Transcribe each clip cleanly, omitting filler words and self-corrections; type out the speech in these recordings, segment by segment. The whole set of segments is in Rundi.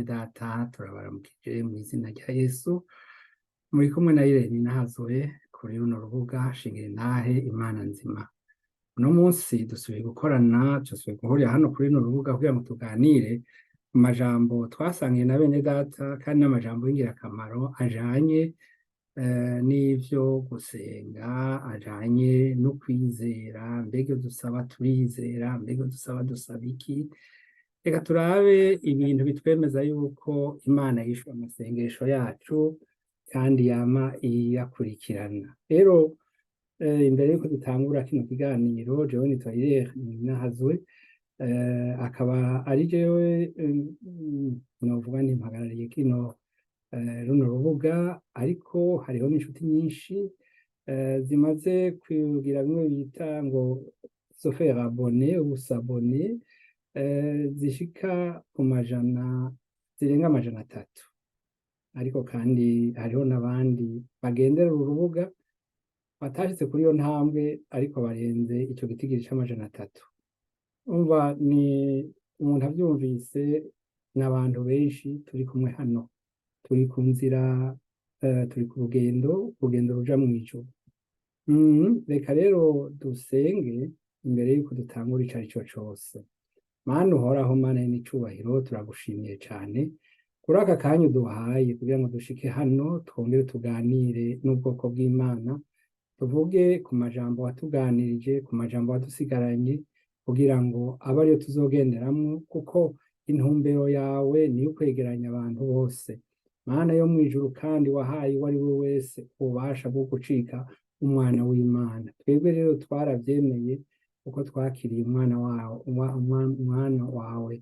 Data, turabaramukije mw'izina rya Yesu. Muri kumwe na Irene Nahazoe kuri runo rubuga Shingira Intahe Imana Nzima. Uno munsi dusubiye gukorana, dusubiye guhurira hano kuri runo rubuga kugira ngo tuganire ku majambo twasangiye na bene data, kandi n'amajambo y'ingirakamaro ajanye n'ivyo gusenga, ajanye no kwizera. Mbega dusaba turizera? Mbega dusaba dusaba iki? Reka turabe ibintu bitwemeza yuko Imana yishura amasengesho yacu kandi yama iyakurikirana. Rero imbere yuko dutangura kino kiganiro, jewe nitwa Irene Nahazwe, akaba ari jewe novuga nti mpagarariye kino runo rubuga, ariko hariho n'inshuti nyinshi zimaze kugira bimwe bita ngo se faire abonner ou s'abonner, zishika ku majana, zirenga 300. Ariko kandi hariho n'abandi bagendera uru rubuga batashitse kuri iyo ntambwe, ariko barenze ico gitigiri c'300. Umva, ni umuntu avyumvise, n'abantu benshi turi kumwe hano, turi ku nzira, turi ku rugendo, urugendo ruja mw'ijuru. Reka rero dusenge imbere yuko dutangura ico arico cose. Mana uhoraho, Mana y'icubahiro, turagushimiye cane kuri aka kanya uduhaye kugira ngo dushike hano, twongere tuganire n'ubwoko bw'Imana, tuvuge ku majambo watuganirije, ku majambo wadusigaranye, kugira ngo abe ariyo tuzogenderamwo, kuko intumbero yawe niyo kwegeranya abantu bose, Mana yo mw'ijuru, kandi wahaye uwo ari we wese ububasha bwo gucika umwana w'Imana. Twebwe rero twaravyemeye, kuko twakiriye umwana wawe, umwana wawe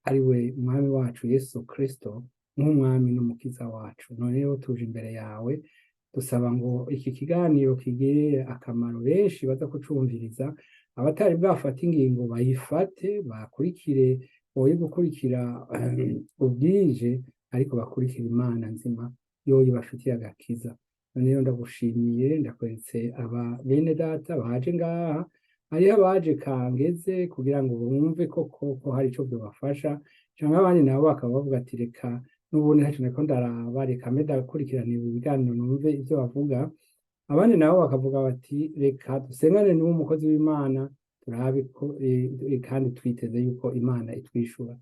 ari we Umwami wacu Yesu Kristo nk'umwami n'umukiza wacu. None rero tuje imbere yawe dusaba ngo iki kiganiro kigirire akamaro benshi baza kucumviriza. Abatari bwafata ingingo bayifate, bakurikire, boye gukurikira ubwije, ariko bakurikira Imana nzima yoyo bafitiye agakiza. None rero ndagushimiye, ndakweretse aba bene data baje ngaha. Hariho abaje kangeze kugira ngo bumve koko ko hari ico byobafasha, canke abandi nabo bakaba bavuga ati: "Reka n'ubundi ntaco nariko ndaraba, reka mbe ndakurikirana ibi biganiro numve ivyo bavuga." Abandi nabo bakavuga bati: "Reka dusengane n'uwo mukozi w'Imana, turabe ko kandi twiteze yuko Imana itwishura."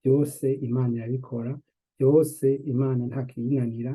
Byose Imana irabikora, byose Imana nta kiyinanira,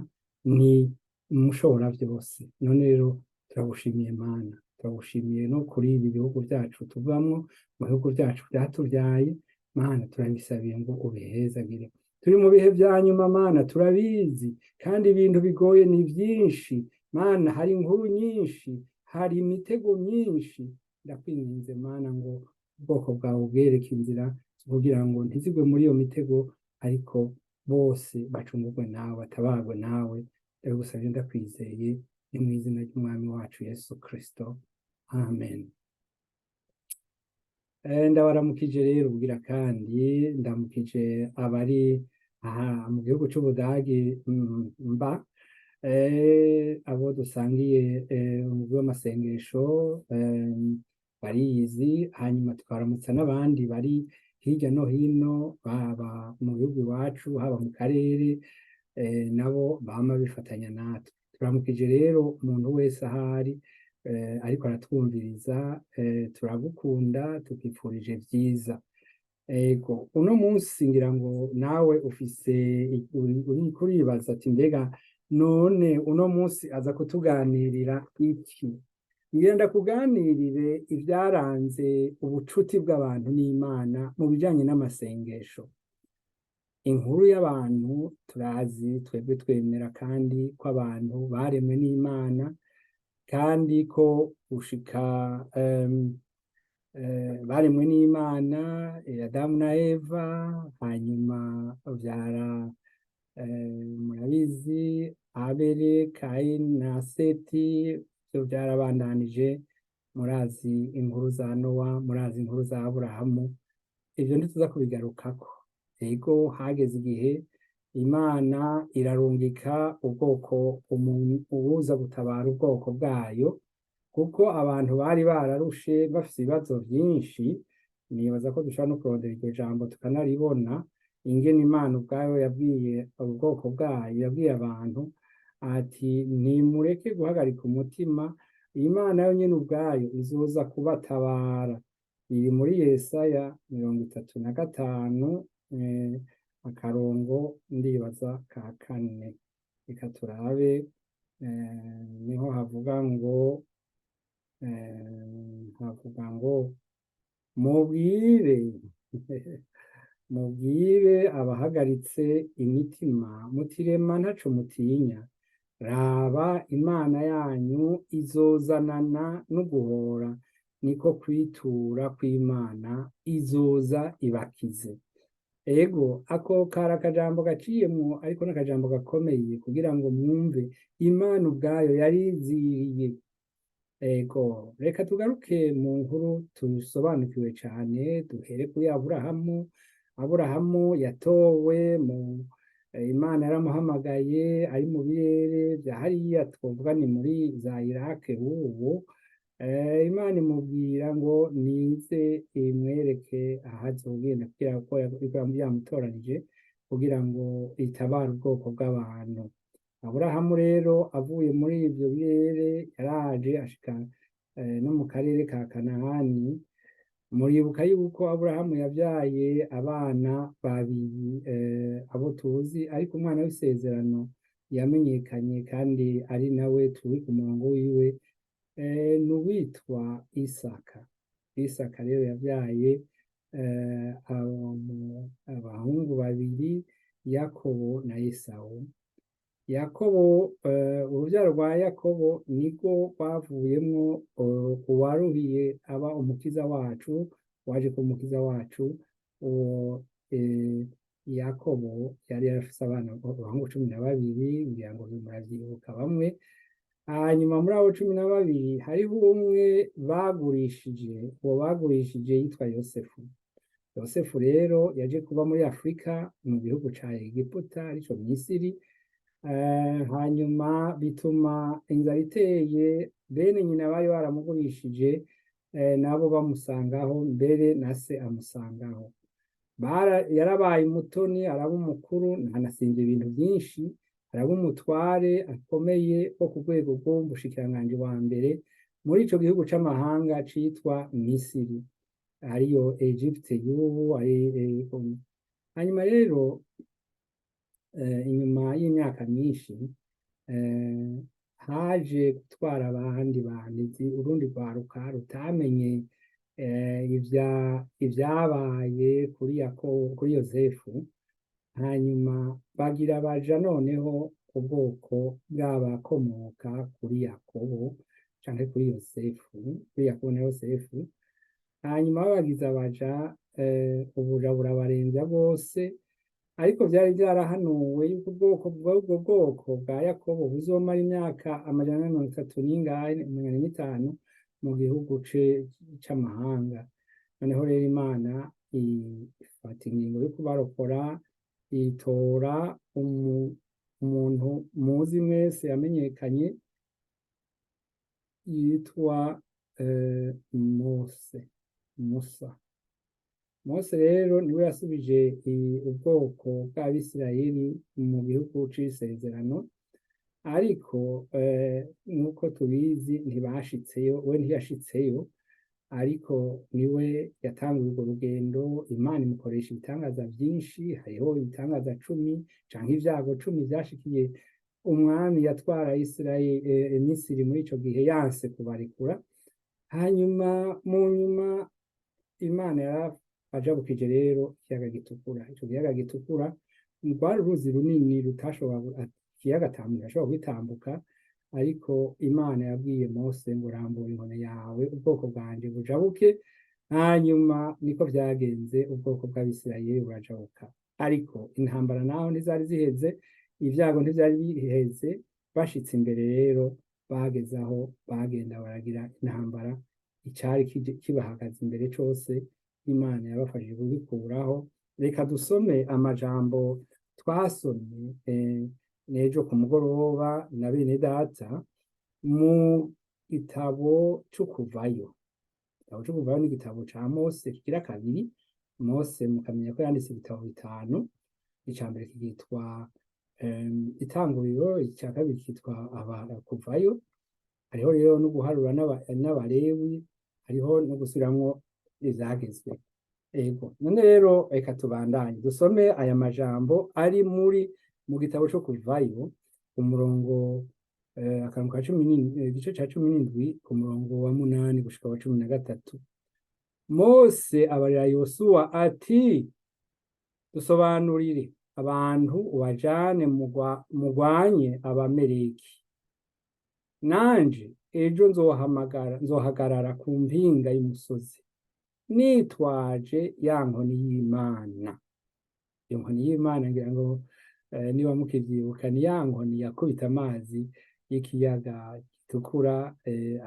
ni umushobora byose. None rero turagushimiye Mana, turagushimiye no kuri ibi bihugu byacu tuvamwo, mu bihugu byacu byatubyaye. Mana, turabisabiye ngo ubihezagire. Turi mu bihe vya nyuma, Mana, turabizi, kandi ibintu bigoye ni byinshi. Mana, hari inkuru nyinshi, hari imitego myinshi. Ndakwinginze Mana ngo ubwoko bwawe ubwereke inzira kugira ngo ntizigwe muri iyo mitego, ariko bose bacungurwe nawe, batabarwe nawe. Ndabigusabye ndakwizeye, ni mu izina ry'Umwami wacu Yesu Kristo, amen. Ndabaramukije rero ubwira, kandi ndamukije abari aha mu gihugu c'Ubudagi mba, abo dusangiye umugwi w'amasengesho bariyizi, hanyuma tukaramutsa n'abandi bari hirya no hino, baba mu gihugu iwacu, haba mu karere, nabo bama bifatanya natwe. Turamukije rero umuntu wese ahari ariko aratwumviriza. Turagukunda, tukifurije vyiza. Ego, uno munsi ngira ngo nawe ufise uriko uribaza ati: "Mbega none uno munsi aza kutuganirira iki?" Ngira ndakuganirire ibyaranze ubucuti bw'abantu n'Imana mu bijanye n'amasengesho. Inkuru y'abantu turazi twebwe, twemera kandi ko abantu baremwe n'Imana, kandi ko gushika baremwe n'Imana, Adamu na Eva, hanyuma bavyara, murabizi, Abeli, Kayini na Seti. Ivyo vyarabandanije. Murazi inkuru za Nowa, murazi inkuru za Aburahamu, ivyo ntituza kubigarukako. Ego, hageze igihe Imana irarungika ubwoko, umuntu uwuza gutabara ubwoko bwayo, kuko abantu bari bararushe, bafise ibibazo vyinshi. Nibaza ko dushobora no kurondera iryo jambo tukanaribona. Ingene Imana ubwayo yabwiye ubwoko bwayo, yabwiye abantu ati: "Ntimureke guhagarika umutima, Imana yo nyene ubwayo izoza kubatabara." Biri muri Yesaya 35, akarongo ndibaza ka 4. Reka turabe, niho havuga ngo: "Mubwire abahagaritse imitima mutirema, ntaco mutinya. Raba, Imana yanyu izozanana n'uguhora, niko kwitura kw'Imana, izoza ibakize." Ego, ako kari akajambo gaciyemwo, ariko n'akajambo gakomeye kugira ngo mwumve Imana ubwayo yariziriye. Ego, reka tugaruke mu nkuru tusobanukiwe cane, duhere kuri Aburahamu. Aburahamu yatowe mu Imana yaramuhamagaye ari mu birere vya hariya, twovuga ni muri za Irake ubu. Imana imubwira ngo nize imwereke aho azogenda, kugira ko yamutoranije kugira ngo itabare ubwoko bw'abantu. Aburahamu rero avuye muri ivyo birere yaraje ashika no mu karere ka Kanahani. Muribuka yuko Aburahamu yavyaye abana babiri, abo tuzi, ariko umwana w'isezerano yamenyekanye kandi ari nawe turi ku murongo wiwe ni uwitwa Isaka. Isaka rero yavyaye abahungu babiri, Yakobo na Esawu. Yakobo, uruvyaro rwa Yakobo nirwo rwavuyemwo uwaruhiye aba umukiza wacu, waje kuba umukiza wacu. Uwo Yakobo yari yarafise abana, abahungu 12, ngira ngo muravyibuka bamwe. Hanyuma muri abo 12 hariho umwe bagurishije. Uwo bagurishije yitwa Yosefu. Yosefu rero yaje kuba muri Afurika, mu gihugu ca Egiputa, arico Misiri. Hanyuma bituma inzara iteye, bene nyina bari baramugurishije nabo bamusangaho, mbere na se amusangaho. Yarabaye umutoni, araba umukuru, ntanasinze ibintu byinshi, araba umutware akomeye wo ku rwego rw'umushikiranganji wa mbere muri ico gihugu c'amahanga citwa Misiri, ariyo Egypte y'ubu. Hanyuma rero inyuma y'imyaka myinshi haje gutwara abandi bantu, urundi rwaruka rutamenye ivyabaye kuri Yakobo, kuri Yosefu. Hanyuma bagira baja noneho ku bwoko bw'abakomoka kuri Yakobo canke kuri Yosefu, kuri Yakobo na Yosefu. Hanyuma babagize abaja, ubuja burabaremvya bose. Ariko vyari vyarahanuwe yuko ubwoko bw'ubwo bwoko bwa Yakobo buzomara imyaka 430 n'ingahe, 405, mu gihugu c'amahanga. Noneho rero Imana ifata ingingo yo kubarokora, itora umuntu muzi mwese yamenyekanye yitwa Mose, Musa. Mose rero niwe yasubije ubwoko bw'Abisirayeli mu gihugu c'isezerano. Ariko nk'uko tubizi ntibashitseyo, we ntiyashitseyo, ariko niwe yatanguye urwo rugendo. Imana imukoresha ibitangaza vyinshi, hariho ibitangaza 10 canke ivyago 10 vyashikiye umwami yatwara Isirayeli, Misiri muri ico gihe, yanse kubarekura. Hanyuma mu nyuma Imana yarabajabukije rero ikiyaga gitukura. Ico kiyaga gitukura rwari uruzi runini rutashobora, ikiyaga ata muntu ashobora kwitambuka, ariko Imana yabwiye Mose ngo: "Rambura inkoni yawe, ubwoko bwanje bujabuke." Hanyuma niko vyagenze, ubwoko bw'Abisirayeli burajabuka. Ariko intambara naho ntizari ziheze, ibyago ntivyari biheze. Bashitse imbere rero, bageze aho bagenda baragira intambara, icari kibahagaze imbere cose Imana yabafashije kugikuraho. Reka dusome amajambo twasomye n'ejo ku mugoroba na bene data mu gitabo c'Ukuvayo. Igitabo c'Ukuvayo ni igitabo ca Mose kigira kabiri. Mose mukamenya ko yanditse ibitabo bitanu. Ica mbere kikitwa Itanguriro, icya kabiri kitwa Kuvayo. Hariho rero no guharura n'Abalewi, hariho no gusubiramwo ivyagezwe. Ego, none rero reka tubandanye dusome aya majambo ari mu gitabo co Kuvayo, umurongo akantu ka 17, igice ca 17, ku murongo wa 8 gushika wa 13. Mose abarira Yosuwa ati: "Dusobanurire abantu ubajane mugwanye Abameleki. Nanje ejo nzohamagara, nzohagarara ku mpinga y'umusozi nitwaje ya nkoni y'Imana." Iyo nkoni y'Imana, ngira ngo niba mukivyibuka, ni ya nkoni yakubita amazi y'ikiyaga Gitukura,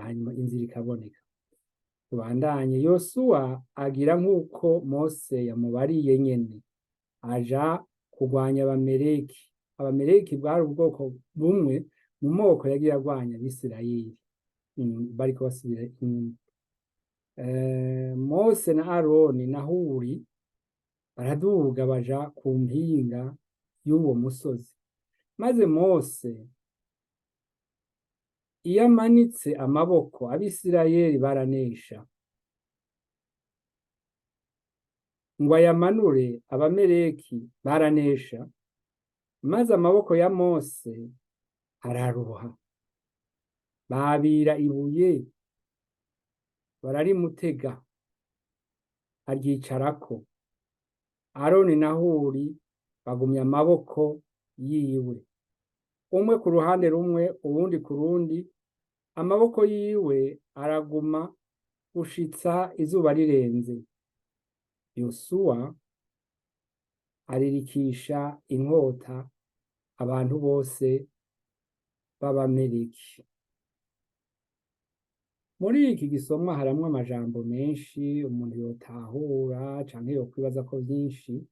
hanyuma inzira ikaboneka. Tubandanye. Yosuwa agira nk'uko Mose yamubariye nyene, aja kurwanya Abameleki. Abameleki bwari ubwoko bumwe mu moko yagiye agwanya Abisirayeli bariko basubira inyuma. Mose na Aroni na Huri baraduga baja ku mpinga y'uwo musozi. Maze Mose iyo amanitse amaboko, Abisirayeli baranesha. Ngo ayamanure, Abameleki baranesha. Maze amaboko ya Mose araruha, babira ibuye bararimutega, aryicarako. Aroni na Huri bagumya amaboko yiwe, umwe ku ruhande rumwe, uwundi ku rundi. Amaboko yiwe araguma gushitsa izuba rirenze. Yosuwa aririkisha inkota abantu bose b'Abameleki. Muri iki gisomwa haramwo amajambo menshi umuntu yotahura canke yokwibaza ko vyinshi,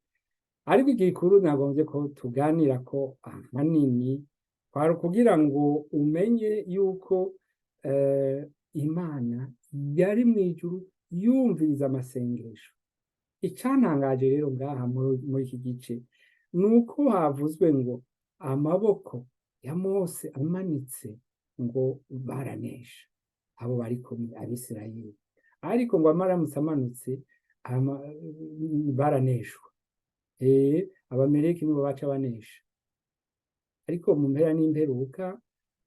ariko igikuru nagombye ko tuganira ko ahanini kwari ukugira ngo umenye yuko Imana yari mw'ijuru yumviriza amasengesho. Icantangaje rero ngaha muri iki gice ni uko havuzwe ngo amaboko ya Mose amanitse ngo baranesha abo bari kumwe, Abisirayeli, ariko ngo amaramutse amanutse baraneshwa. Abameleki nibo baca banesha. Ariko mu mpera n'imperuka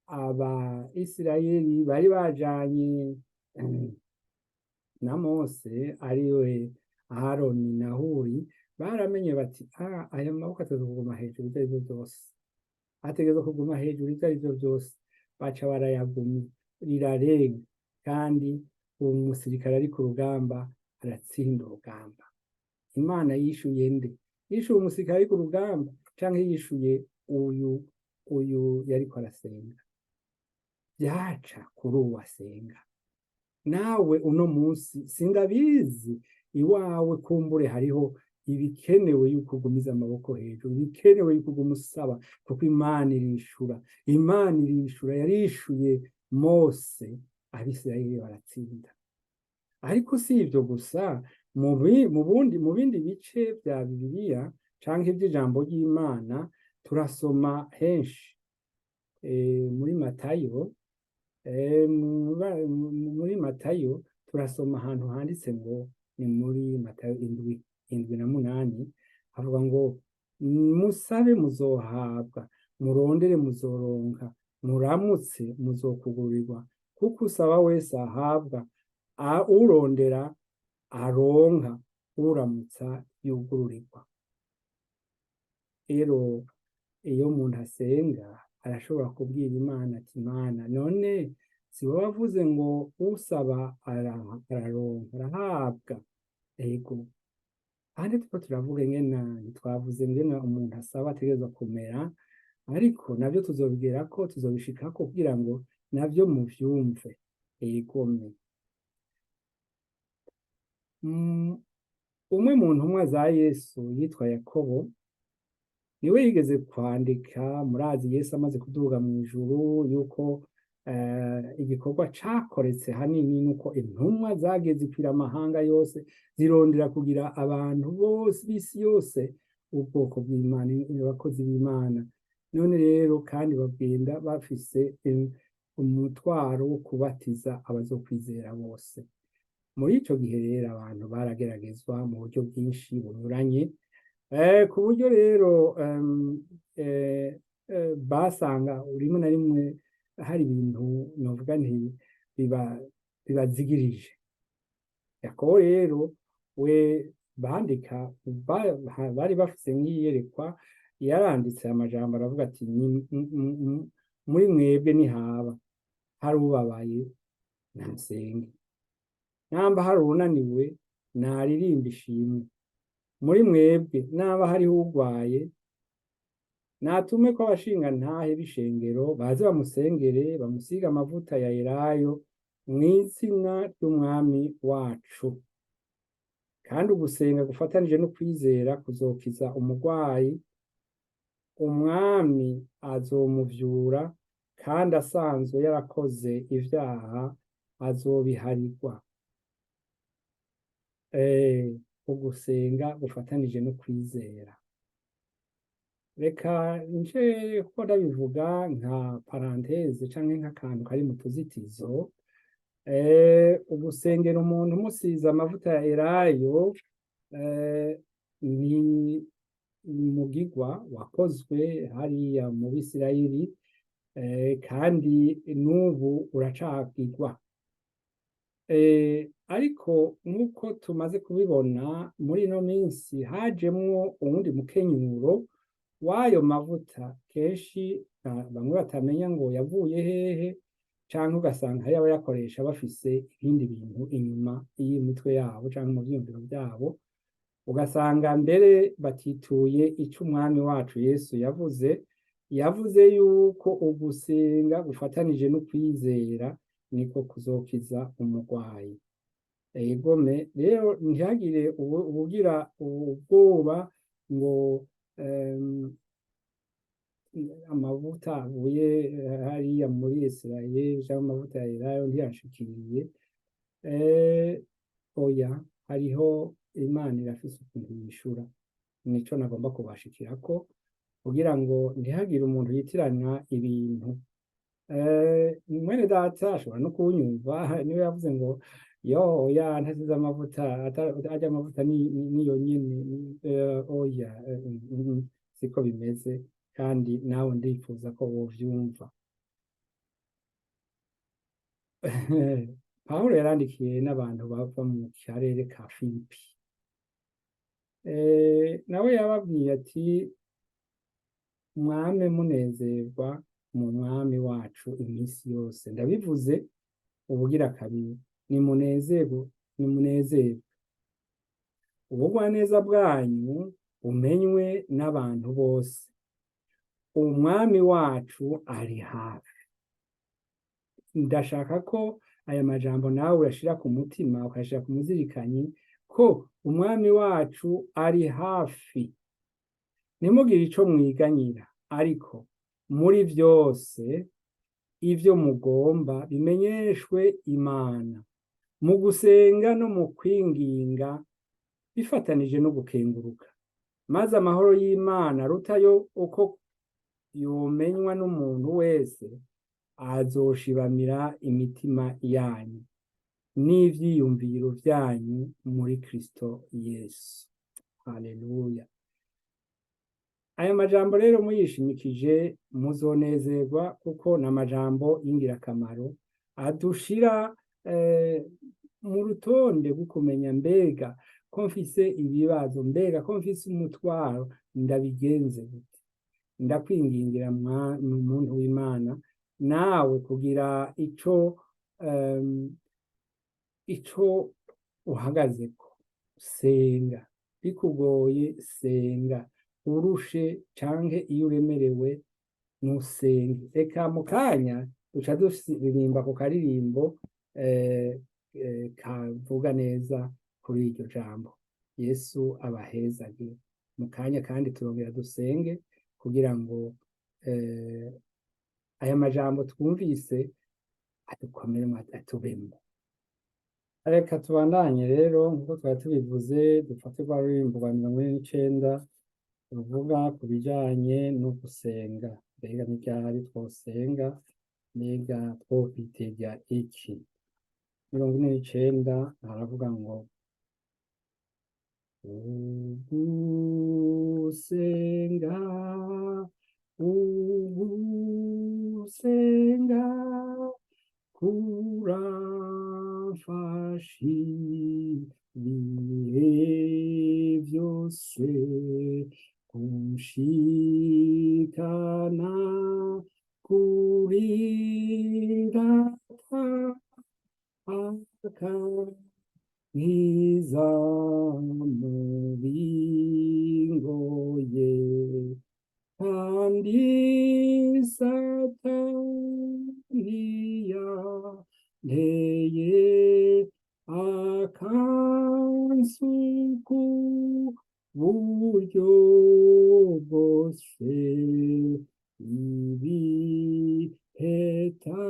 Abaisirayeli bari bajanye na Mose, ariwe Aroni na Huri, baramenye bati: "Aya maboko ategerezwa kuguma hejuru ivyo arivyo vyose, ategerezwa kuguma hejuru ivyo arivyo vyose." Baca barayagumya, rirarenga, kandi uwo musirikare ari ku rugamba aratsinda urugamba. Imana yishuye nde? Yishuye umusirikare ari ku rugamba canke yishuye uyu yariko arasenga? Vyaca kuri uwo asenga. Nawe uno munsi, sindabizi, iwawe kumbure hariho ibikenewe yuko ugumiza amaboko hejuru, ibikenewe yuko uguma usaba, kuko Imana irishura. Imana irishura, yarishuye Mose, Abisirayeli baratsinda. Ariko si ivyo gusa, mu bindi bice vya Bibiliya canke ivy'ijambo ry'Imana turasoma henshi. Muri Matayo, muri Matayo turasoma ahantu handitse ngo ni muri Matayo 7, 7 na 8, havuga ngo: "Musabe muzohabwa, murondere muzoronka, muramutse muzokugurirwa, kuko usaba wese ahabwa, urondera aronka, uramutsa yugururirwa." Rero iyo umuntu asenga arashobora kubwira Imana ati: "Imana, none si wowe wavuze ngo usaba araronka, arahabwa?" Ego. Ahandi turiko turavuga ingena, ntitwavuze ingene umuntu asaba ategerezwa kumera, ariko navyo tuzobigerako, tuzobishikako kugira ngo navyo muvyumve. Egome. Umwe mu ntumwa za Yesu yitwa Yakobo niwe yigeze kwandika. Murazi Yesu amaze kuduga mu ijuru yuko igikorwa cakoretse hanini nuko intumwa zagiye zikwira amahanga yose, zirondera kugira abantu bose b'isi yose Ubwoko bw'Imana, abakozi b'Imana. None rero kandi bagenda bafise umutwaro wo kubatiza abazokwizera bose. Muri ico gihe rero abantu barageragezwa mu buryo bwinshi bunyuranye, ku buryo rero basanga rimwe na rimwe hari ibintu novuga nti bibazigirije. Yakobo rero we bandika bari bafise nk'iyerekwa, yaranditse amajambo aravuga ati: "Muri mwebwe nihaba hari ubabaye, nasenge; namba hari uwunaniwe, naririmba ishimwe; muri mwebwe naba hariho urwaye, natume ko abashingantahe b'ishengero baze bamusengere, bamusige amavuta ya elayo mw'izina ry'Umwami wacu. Kandi ugusenga gufatanije no kwizera kuzokiza umurwayi, Umwami azomuvyura, kandi asanzwe yarakoze ivyaha azobiharirwa." Ugusenga gufatanije no kwizera. Reka nje ko ndabivuga nka parenthèse canke nk'akantu kari mu tuzitizo. Ugusengera umuntu umusize amavuta ya elayo ni umugigwa wakozwe hariya mu Bisirayeli, kandi n'ubu uracagirwa. Ariko nk'uko tumaze kubibona, muri ino minsi hajemwo uwundi mukenyuro w'ayo mavuta, kenshi bamwe batamenya ngo yavuye hehe, canke ugasanga hariyo abayakoresha bafise ibindi bintu inyuma y'imitwe yabo canke mu vyiyumviro vyabo, ugasanga mbere batituye ico Umwami wacu Yesu yavuze. Yavuze yuko ugusenga gufatanije no kwizera niko kuzokiza umurwayi. Egome rero, ntihagire ubugira ubwoba ngo amavuta avuye hariya muri Israel cyangwa amavuta ya Elayo ntiyashikiriye. Oya, hariho Imana irafise ukuntu yishura. Nico nagomba kubashikirako kugira ngo ntihagire umuntu yitiranya ibintu. Mwene data ashobora no kunyumva, niwe yavuze ngo yo oya, ntasize amavuta, arya amavuta niyo nyene. Oya, siko bimeze, kandi nawe ndifuza ko wovyumva. Pawulo yarandikiye n'abantu bava mu karere ka Filipi, nawe yababwiye ati: "Mwame munezerwa mu Mwami wacu iminsi yose. Ndabivuze ubugira kabiri, nimunezerwe, nimunezerwe. Ubugwaneza bwanyu bumenywe n'abantu bose. Umwami wacu ari hafi." Ndashaka ko aya majambo nawe uyashira ku mutima, ukayashira ku muzirikanyi, ko Umwami wacu ari hafi. "Ntimugire ico mwiganyira, ariko muri vyose ivyo mugomba bimenyeshwe Imana mu gusenga no mu kwinginga bifatanije no gukenguruka, maze amahoro y'Imana arutayo uko yomenywa n'umuntu wese azoshibamira imitima yanyu n'ivyiyumviro vyanyu muri Kristo Yesu." Haleluya! Aya majambo rero muyishimikije muzonezerwa, kuko ni amajambo y'ingirakamaro adushira mu rutonde rwo kumenya: mbega ko mfise ibibazo, mbega ko mfise umutwaro, ndabigenze gute? Ndakwingingira, muntu w'Imana, nawe kugira ico uhagazeko. Senga bikugoye, senga urushe, canke iyo uremerewe nusenge. Reka mu kanya duca duririmba ku karirimbo kavuga neza kuri iryo jambo. Yesu abahezage. Mu kanya kandi turongera dusenge kugira ngo aya majambo twumvise adukomeremo, atubemo. Reka tubandanye rero nk'uko twari tubivuze, dufate rwa ruririmbo rwa 49. Ruvuga ku bijanye no gusenga. Mbega ni ryari twosenga? Mbega twokwitega iki? 49 haravuga ngo: Ugusenga, ugusenga kuramfasha ibihe vyose, kunshikana kuri Data, akankiza mu bingoye, kandi Satani yanteye, akansuka buryo bwose, ibiheta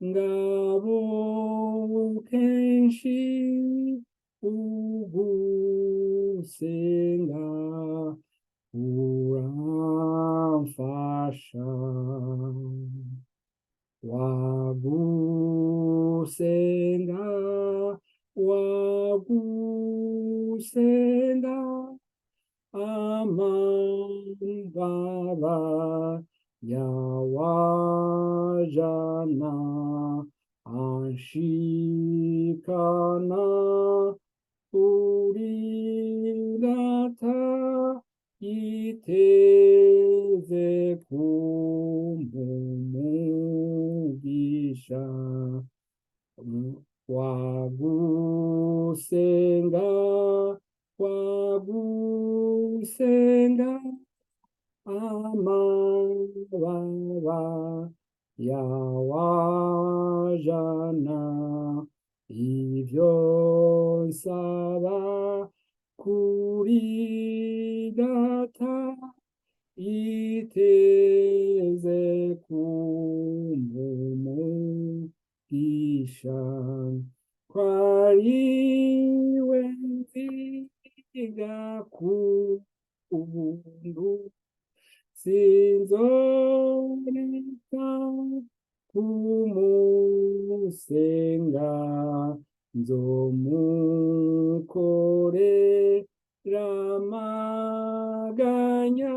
ngabo kenshi, ugusenga kuramfasha. Wagusenga, wagusenga, amababa yawajana, anshikana kuri Data, yiteze kumpa umugisha. Wagusenga, wagusenga, amababa yawajana, ivyo nsaba kuri Data, yiteze kumpa umugisha, ko ariwe nziga ku ubuntu, sinzoreka kumusenga, nzomukorera amaganya,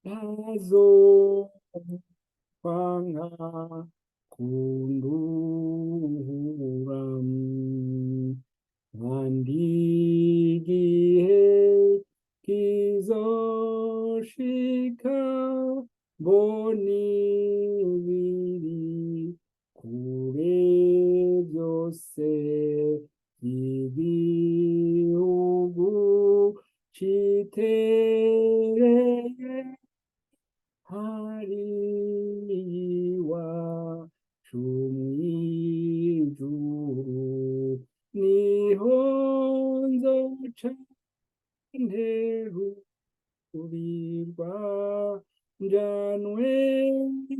ntazokwanga kunduhura. Kandi igihe kizoshika mbona ibiri kure byose by'igihugu citereye hari iwacu mw'ijuru, niho nzoca nterurirwa, njanwe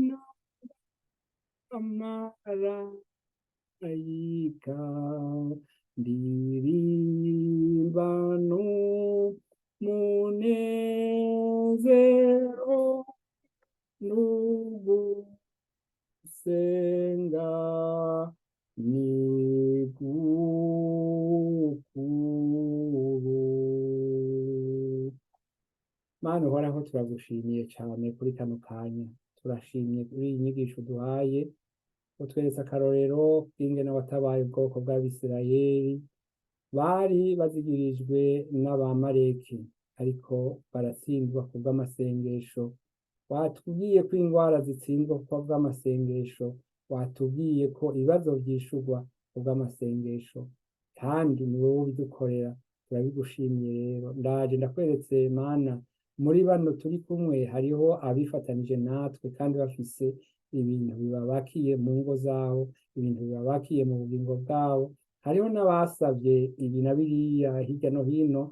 n'abamarayika, ndirimbana umunezero n'ugusenga ni gukuru. Mana uhoraho, turagushimiye cyane kuri kano kanya, turashimye kuri iyi nyigisho uduhaye. Utweretse akarorero k'ingene watabaye ubwoko bw'Abisirayeli bari bazigirijwe n'Abamaleki, ariko baratsindwa kubw'amasengesho. Watubwiye ko ingwara zitsindwa kubw'amasengesho, watubwiye ko ibibazo vyishurwa kubw'amasengesho, kandi ni wowe ubidukorera, turabigushimiye. Rero ndaje ndakweretse Mana, muri bano turi kumwe hariho abifatanije natwe kandi bafise ibintu bibabakiye mu ngo zabo, ibintu bibabakiye mu bugingo bwabo. Hariho n'abasavye ibi na biriya hirya no hino,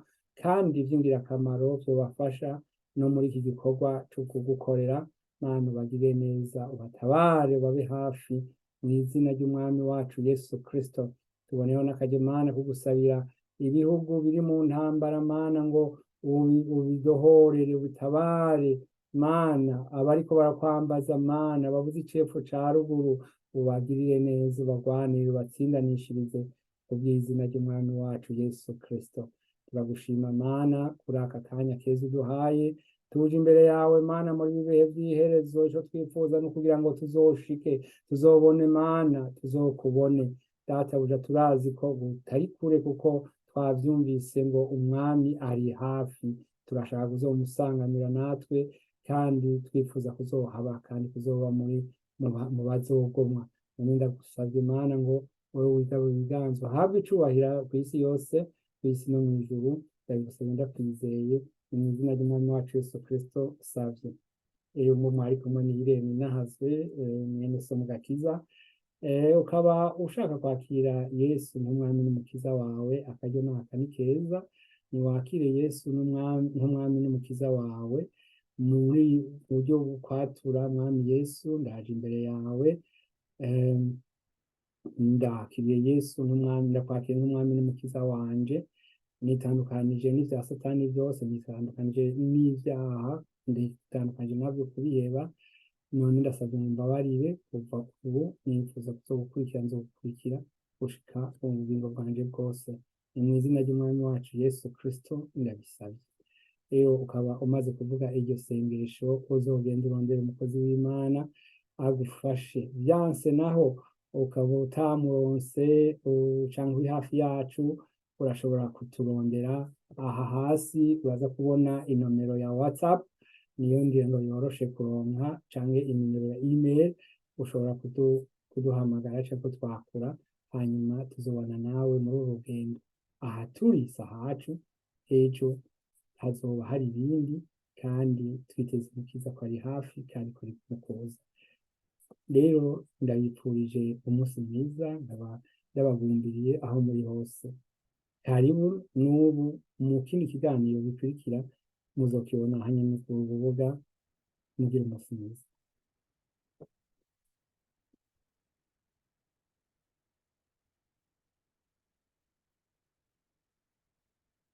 kandi vy'ingirakamaro vyobafasha no muri iki gikorwa co kugukorera. Mana, ubagire neza, ubatabare, ubabe hafi, mw'izina ry'Umwami wacu Yesu Kristo. Tuboneyeho n'akaryo, Mana, kugusabira ibihugu biri mu ntambara, Mana, ngo Ubidohorere, ubitabare Mana. Abariko barakwambaza Mana, babuze icepfo ca ruguru, ubagirire neza, ubagwanire, ubatsindanishirize kubw'izina ry'Umwami wacu Yesu Kristo. Turagushima Mana kuri aka kanya keza uduhaye. Tuje imbere yawe Mana muri ibi bihe by'iherezo. Ico twifuza ni ukugira ngo tuzoshike, tuzobone Mana, tuzokubone Databuja. Turazi ko butari kure, kuko twavyumvise ngo Umwami ari hafi. Turashaka kuzomusanganira natwe, kandi twifuza kuzohaba kandi kuzoba muri mu bazogomwa. None ndagusavye Mana ngo wowe wigaba ibiganza, uhabwe icubahiro ku isi yose, ku isi no mw'ijuru. Ndabigusabye ndakwizeye, ni mu izina ry'Umwami wacu Yesu Kristo savye. Ubu mwari kumwe ni Irene Nahazwe, mwene so mu gakiza. Ukaba ushaka kwakira Yesu nk'Umwami n'Umukiza wawe, akaryo naka ni keza. Niwakire Yesu nk'Umwami n'Umukiza wawe muri buryo bukwatura: "Mwami Yesu, ndaje imbere yawe, ndakiriye Yesu nk'Umwami, ndakwakiriye nk'Umwami n'Umukiza wanje. Nitandukanije n'ivya Satani byose, nitandukanije n'ivyaha, nditandukanije navyo kubiheba. None ndasabye mumbabarire. Kuva ubu nifuza kuzogukurikira, nzogukurikira gushika ubugingo bwanje bwose. Ni mu izina ry'Umwami wacu Yesu Kristo ndabisabye." Rero ukaba umaze kuvuga iryo sengesho, uzogenda urondera umukozi w'Imana agufashe. Vyanse naho ukaba utamuronse canke uri hafi yacu, urashobora kuturondera. Aha hasi uraza kubona inomero ya WhatsApp, niyo ngendo yoroshe kuronka, canke inomero ya email. Ushobora kuduhamagara canke kutwakura, hanyuma tuzobana nawe muri uru rugendo. Aha turi si ahacu, ejo hazoba hari ibindi, kandi twiteze Umukiza ko ari hafi kandi ko ari mu kuza. Rero ndabipfurije umunsi mwiza, nkaba ndabagumbiriye aho muri hose. Karibu n'ubu mu kindi kiganiro gikurikira, muzokibona hanyuma ku rubuga. Mugire umunsi mwiza.